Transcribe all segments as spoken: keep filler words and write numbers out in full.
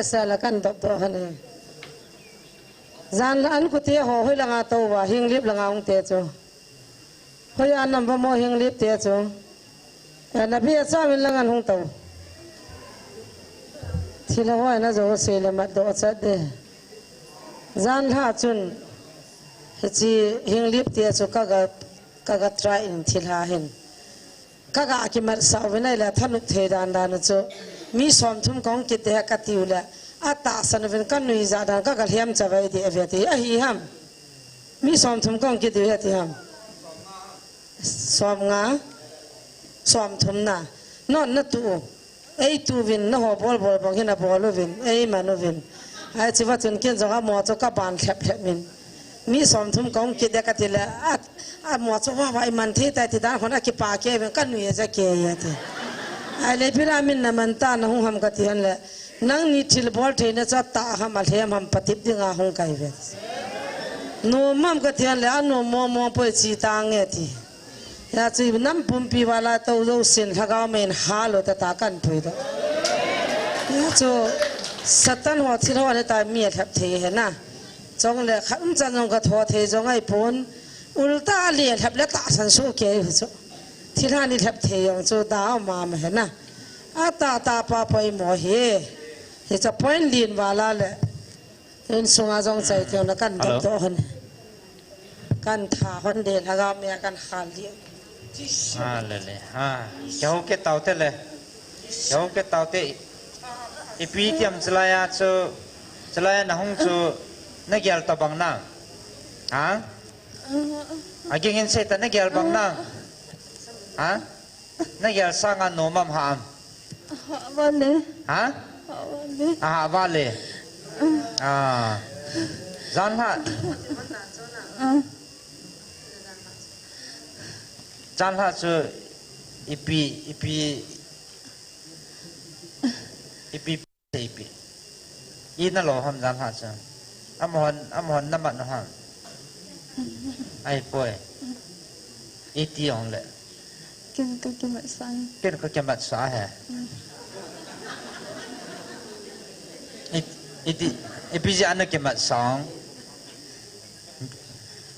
Sala kan dop dop hane. Jan an kute ho hoi langa tou va, Henglep langa hung te chu. Hoi a nam va mo Henglep te chu. Ya na bia cha min langa hung tou. Thil ho na jo se le mat do cha de. Jan lha chun. Hichi Henglep te chu ka ga, ka ga try in thil ha hin. Ka ga kimat sa uvin ahile thanop thei dan dan chu. Mi som thum kong kit de ka tiu le. A tahsan uvin ka nui ja dan ka ga lhem cha vai de ve ti. Ahi ham. Mi som thum kong kit de ti ham. Som nga. Som thum na. Non na tu. Ei tu vin na ho bol bol bang hin a bol uvin. Ei man uvin. Ai chi va chun kin jong a mo chu ka ban lhep lhep min. Mi som thum kong kit de ka ti le. A, a mo chu va va i man thei tai ti dan hon a kipa ke vin ka nui ja ke ya ti. Ai le pira min na man ta na hung ham ka ti han le. Nangni thil bol thei na cha ta ham a lhem ham patip ding a hung kai ve. Nom mam ka ti han le a nom mo mo poi chi ta nge ti. Ya chu nam pumpi vala to jo sin lhagao men ha lo ta ta kan pui do. Ya chu Satan ho thil ho ne ta mi a lhap thei he na. Chong le khat um chan jong ka tho thei jong ai pon. Ulta le lhap le ta san su ke hu chu. Thil ha ni lhap thei jong chu da ma ma he na. A ta ta pa poi mo he. He cha point lin vala le. Insunga jong chai teu na kan dop to hon. Kan tha hon de lhagao me kan hal di. Ha le le. Ha. Kya ho ke tau te le. Kya ho ke tau te. Ipi tiam chalai a chu. Chalai a na hung chu. Na gel ta bang na. Ha? Aging in se ta na gel bang na. Ha? Na gel sanga nom am ha am? Aha vale. Ha? Aha vale. Aha vale. Ah. Jan lha. Ah. Jan lha chu ipi, ipi, ipi. Ipi. I na lo ham jan lha chu. Amahon, amahon na mat no ham. Ai poi. Iti ong le. Ken ka kimat sa. Ken ka kimat sa he. Mm. It, iti, ipi jeh a na kimat sa ong.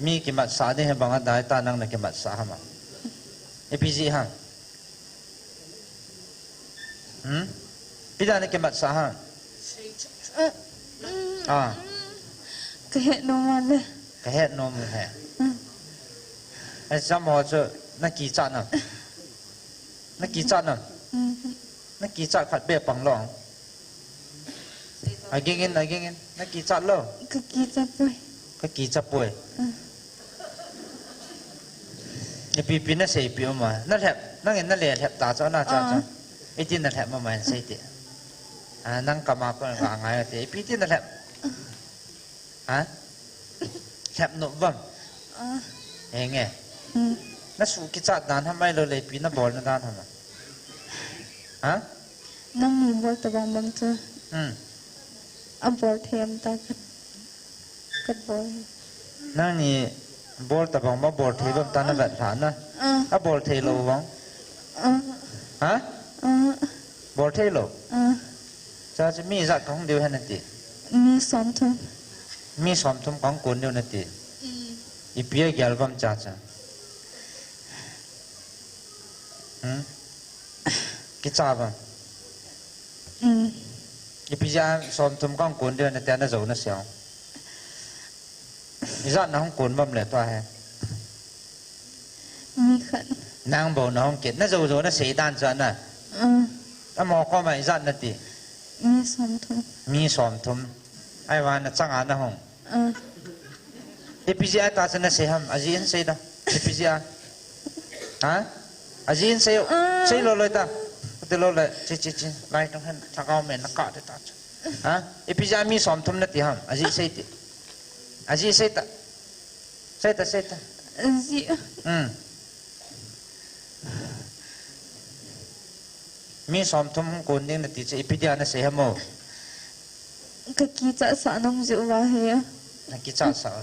Mi kimat sa ding he bang a dai ta nang na kimat sa ham a. Ipi jeh ham. Hmm? Ipi dia na kimat sa ham. Ah. Ka het nom le. Ka het nom he. Hmm. Ai sam ho chu na kichat nam. Na kichat nam. Hmm. Na kichat khat be pang long. Aging in, aging in. Na kichat lo. Ka kichat poi. Ka kichat poi. Ah. Ipi ipi na seipi um a. Na lhep, nangin na le lhep ta chu na cha chu. Ah. Iti na lhep ma ma in sei ti. Ah, nang kama ko ka ngai ti. Ipi ti na lhep. Ha? Lhep nom bam. Ah. Henge. Hmm. Na su kichat dan ham ai lo le ipi na bol na dan ham. Ha? Nangni bol ta bang bang chu. Hmm. A bol thei am ta ka, ka bol. Nangni bol ta bang ma bol thei bam ta na vet lha na. Ah. A bol thei lo bang. Ah. Ha? Ah. Bol thei lo. Ah. Cha chu mi ijat ka hung diu hen na ti. Mi som thum. Mi som thum ka hung kun diu na ti. Mm. Ipi a gel bam cha cha. Hmm? Kicha bam. Mm. Ipi jeh a som thum ka hung kun diu na ti a na jo na seo. Ijat na hung kun bam le tua he. Mi khat. Nang bou na hung kit. Na jo jo na sei dan chu na. Mm. Amaho koma ijat na ti. Mi som thum. Mi som thum. Ahivang na chang a na hung. Ah. Ipi jeh a ta chu na sei ham, ajeh in sei da. Ipi jeh a. Ha? Ajeh in sei. Ah. Sei lo lo ta. Ti lo le, chi, chi, chi. Lai tong hen, lhagao men na ka de ta chu. Ha? Ipi jeh a mi som thum na ti ham, ajeh sei ti. Ajeh sei ta. Sei ta, sei ta. Ajeh. Hmm. Mi som thum hung kun ding na ti chu ipi dia na sei ham o? Ka kichat sah nung jeh uva hi. Na kichat sah.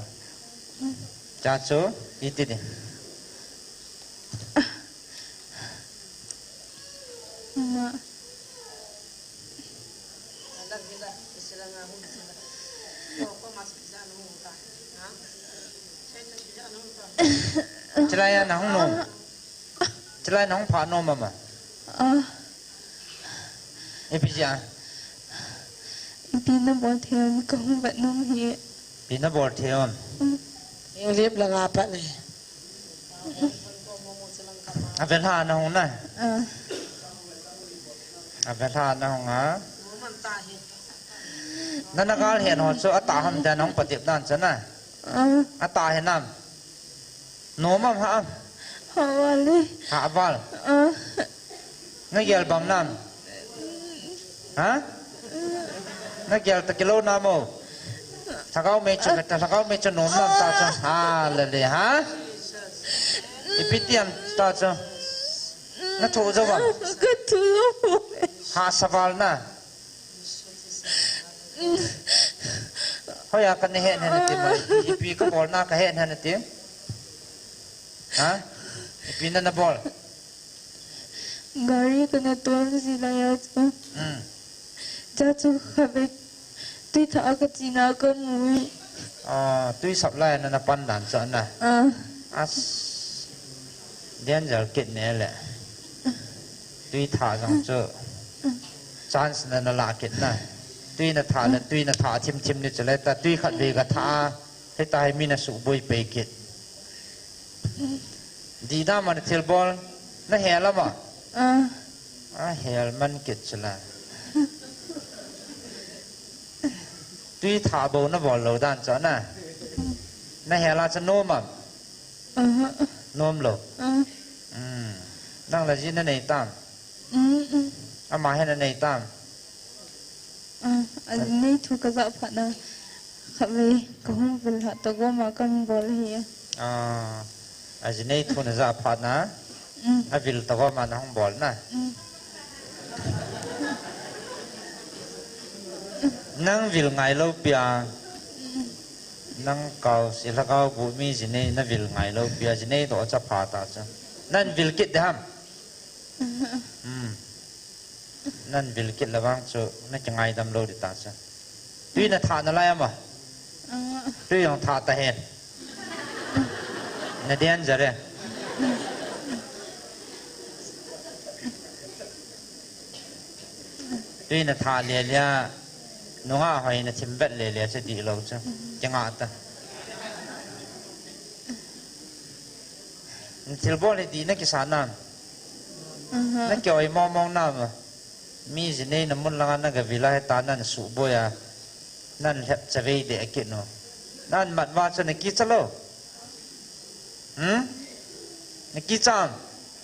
Cha chu iti ding. Ma. Chilai a nahung nom. Chilai nahung pha nom ama. Ah. Ipi jeh a? Ipi nabol thei em, kahung vet nom hi. Ipi nabol thei em? Mm. English langa pat ni. Avelha nahung na. Ah. Avelha nahung a. Nana gal hen ho chu atah ham tia nahung patep dan chu na. Ah. Atah hen am. Nom am ha am. Ha val e. Ha val. Ah. Nagel bang nam. Ha? Nagel ta kilou nam o. Lhagao mei chu, lhagao mei chu nom nam ta chu. Ha, le le, ha? Ipi tiam ta chu. Nathu jou am? Kathu jou. Ha, sa val na. Hoiya kana het hen ati mo. Ipi kabol na kahet hen ati. Ha? Ipi na nabol? Gari kana tol ji laiya chu. Hmm. Cha chu khatvei tui thah a kache na kamu e. Ah, tui sap lai nana pan dan chu na. Ah. As. Danger kit ne le. Tui thah jong chu. Chance nana la kit na. Tui nathah le, tui nathah thim thim ni chu le ta tui khatvei kathah a. Hita hi mi nasuhboi pei kit. Dih dam a nathilbol, nahel am a? Ah. Ahel man kit chu la. Tui thah bou nabol lou dan chu na. Nahel a chu nom am? Aha. Nom lou. Ah. Hmm. Nang la ji nanei tam? Hmm, hmm. Ama hi nanei tam? Ah, ajinei thu kajah phat na, khatvei kahung vil lhah tagom a kahung bol ahi. Ah, ajinei thu najah phat na, mm, avil tagom a nahung bol na. Mm. Nang vil ngai lou pi a, mm, nang kaosi lhagao bu mi jinei navil ngai lou pi a, jinei toh chapha ta chu. Nan vil kit ding ham? Mm. Nan vil kit le vang chu, nakingaidam lou ding ta chu. Tui nathah nalai am a? Ah. Tui jong thah ta hen. Na danger e. Tui nathah le le a, nungah hoi nathim vet le le chu dih lou chu. Kingah ta. Nathilbol hi dih nakisa nam? Aha. Nakioi mong mong nam? Mi jinei na mun langa nagavil a hita nan suhboi a, nan lhep chavei deh kit nu. Nan mat va chu nakicha lou? Hmm? Nakicha am?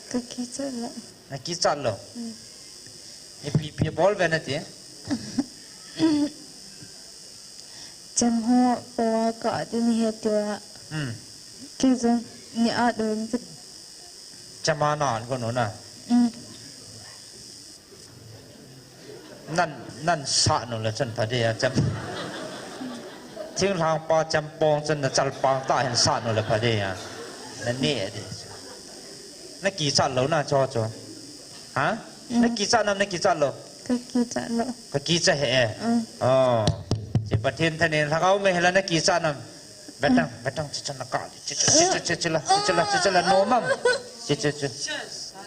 Kakicha lou. Nakicha lou? Hmm. Ipi ipi bol ve nati? Chem ho po a ka ding he tua. Hmm. Kei jong ni a dong. Chem a nan ko nu na. Hmm. Nan, nan sah nu le chun pha ding a chem. Thinglhang pa chempong chun nachal pang tah hin sah nu le pha ding a. Nane ding. Nakichat lou na cho cho. Ha? Mm. Nakichat nam, nakichat lou? Kakichat lou. Kakichat he e. Mm. Oh. Chi Pathen thaneina, lhagao mei hela nakichat nam? Betang, mm, betang, chicha naka. Chicha, chicha, chicha la, chicha la, chicha la, nom am? Chicha, chicha.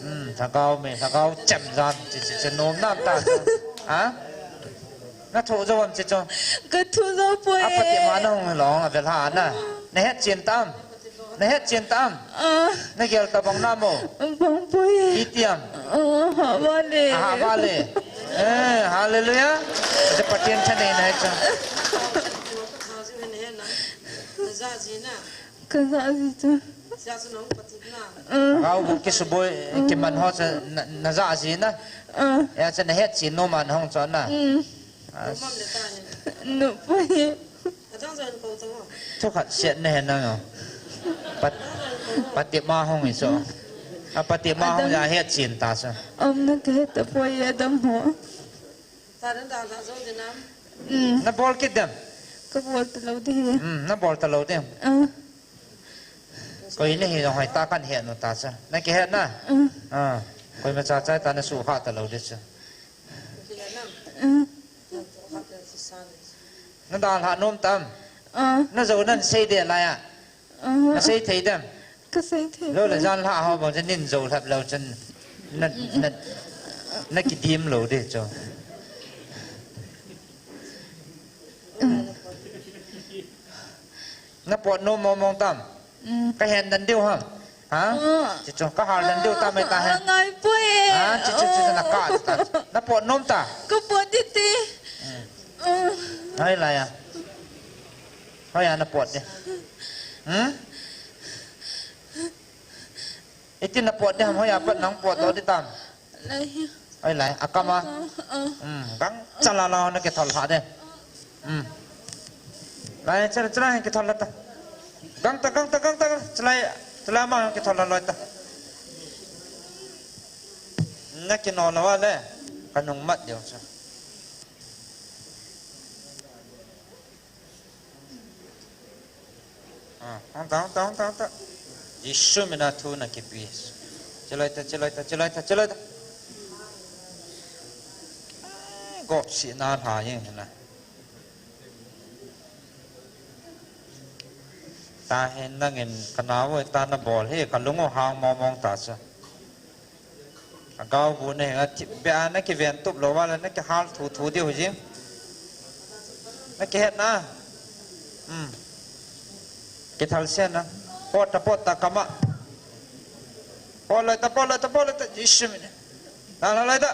Hmm, lhagao mei, lhagao chem jan, chicha, chicha, nom nam ta. Ha? Nathu jou am chicha? Kathu jou poi. Apatema nahung long avel ha na. Nahet chen tam? Nahet chen tam? Ah. Nagel tabang nam o? Bang poi. Itiam? Ah, ha vale. Ah, ha vale. Eh, hallelujah. Chi Pathen thaneina hi chu. Kajah ji chu. Ah. Lhagao bu kisuboi, kiman ho chu na, najah ji na. Ah. Hijeh chun nahet chen nom a nahung chu na. Mm. As. Nom poi. Thukhat set nahe nang o. Pat, patema hung hi chu. Apatema hung jeh a het chen ta chu. Om na kahet ta poi, adam ho. Mm. Nabol kit dem? Kabol ta lou ding. Mm, nabol ta lou ding. Ah. Koi nahi jong hoitah kahet nu ta chu. Nakihet na? Mm. Ah. Koima cha cha ta nasuhkhah ta lou ding chu. Mm. Na dalha nom tam? Ah. Na jou nan sei de lai a. Ah. Na sei thei dem? Ka sei thei. Jou le jan lha ho bang nin jou lhap lou chun na, na, na kidim lou de chu. Na pot nom mong mong tam? Mm. Ka hen dan diu ham? Ha? Ah. Chi chu, ka hal dan diu tam mai ta hen. Ah, ngai poi. Ha, chi chu, chi chu na ka ta. Na pot nom ta? Ka pot di ti. Mm. Ah. Hai la ya. Hoiya na pot di. Hmm? Iti na pot di ham, hoiya pat nang pot do di tam? Lai hi. Oi lai, akam a. Ah, ah. Hmm, gang chala la na kithol ha de. Hmm. Lai, chala, chala, kithol la ta. Gang ta, gang ta, gang ta, chala, chala ma kithol la loi ta. Na kino la wa le, ka nung mat diu cha. Ah, hong ta, hong ta, hong ta, hong ta. Jesu mina thu na kipe. Cheloi ta, cheloi ta, cheloi ta, cheloi ta. Ai, gop si na tha yeng na. Ta hen nangin ka nau ta na bol hi ka lung u hang mong mong ta cha. Ka gao bu na hinga thip beh a na kiven tup lou va le na kihal thu thu diu hi jing. Na kihet na. Hmm. Kithal sen na. Pot ta, pot ta kama. Pot loi ta, pot loi ta, pot loi ta. Jesu mina. Na la loi ta.